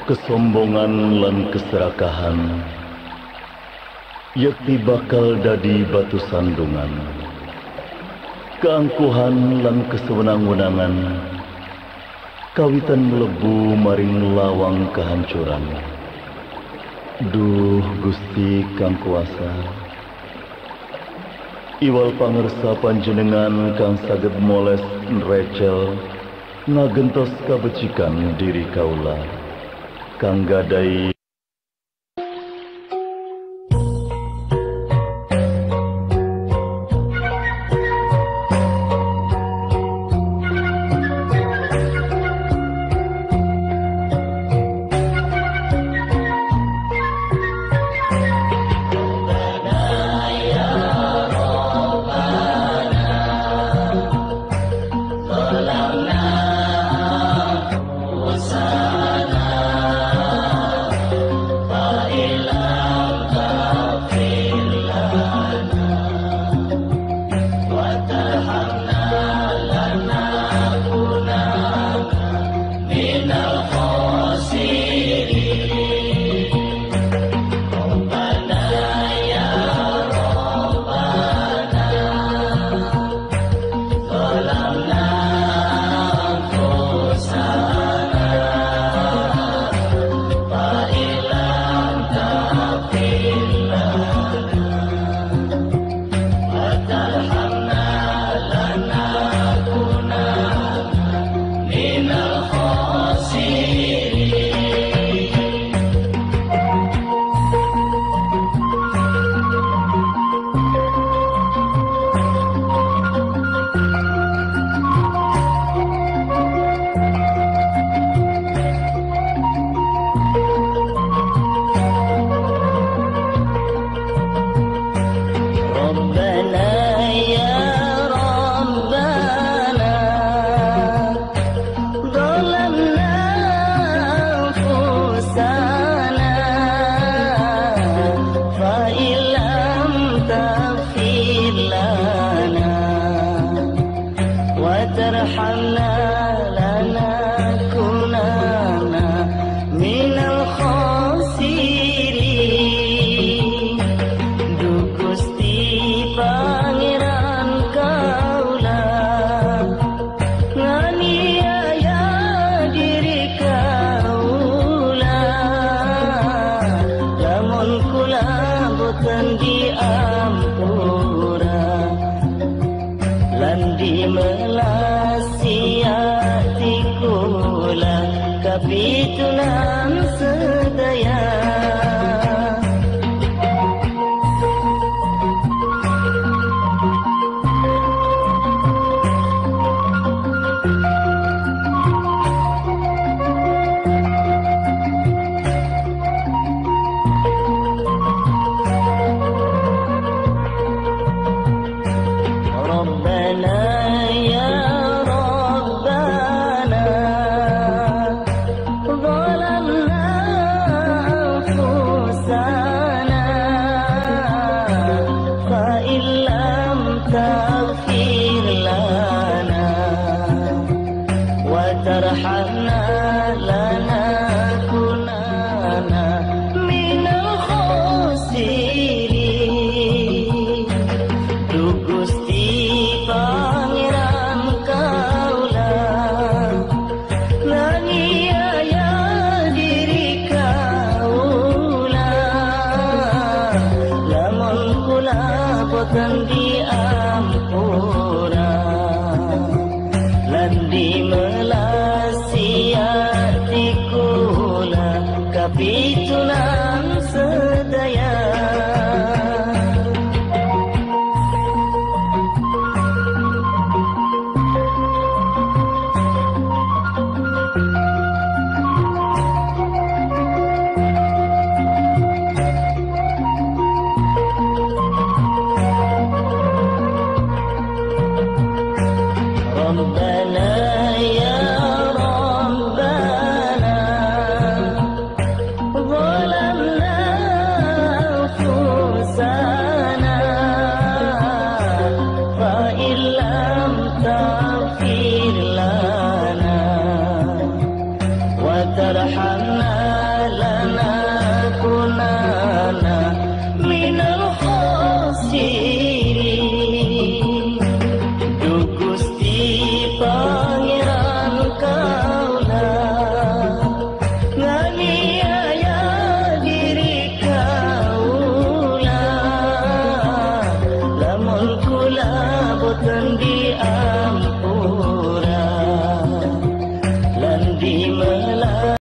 Kesombongan lan keserakahan yekti bakal dadi batu sandungan. Keangkuhan lan kesewenang-wenangan kawitan mlebu maring lawang kehancuran. Duh Gusti kang kuasa, iwal pangersa panjenengan kang saged moles nrecel ngagentos kabecikan diri kaula kang gadai kapitulan sedaya. Rabbana ya Rabbana zalamna anfusana fa illam taghfir lana wa tarhamna lanakunanna minal khasirin. Duh Gusti Pangeran kaula, nganiaya diri kaula, lamun kula boten diampura lan dimelasi ati kula kapitulan sedaya. Rabbana ya Rabbana zalamna boten.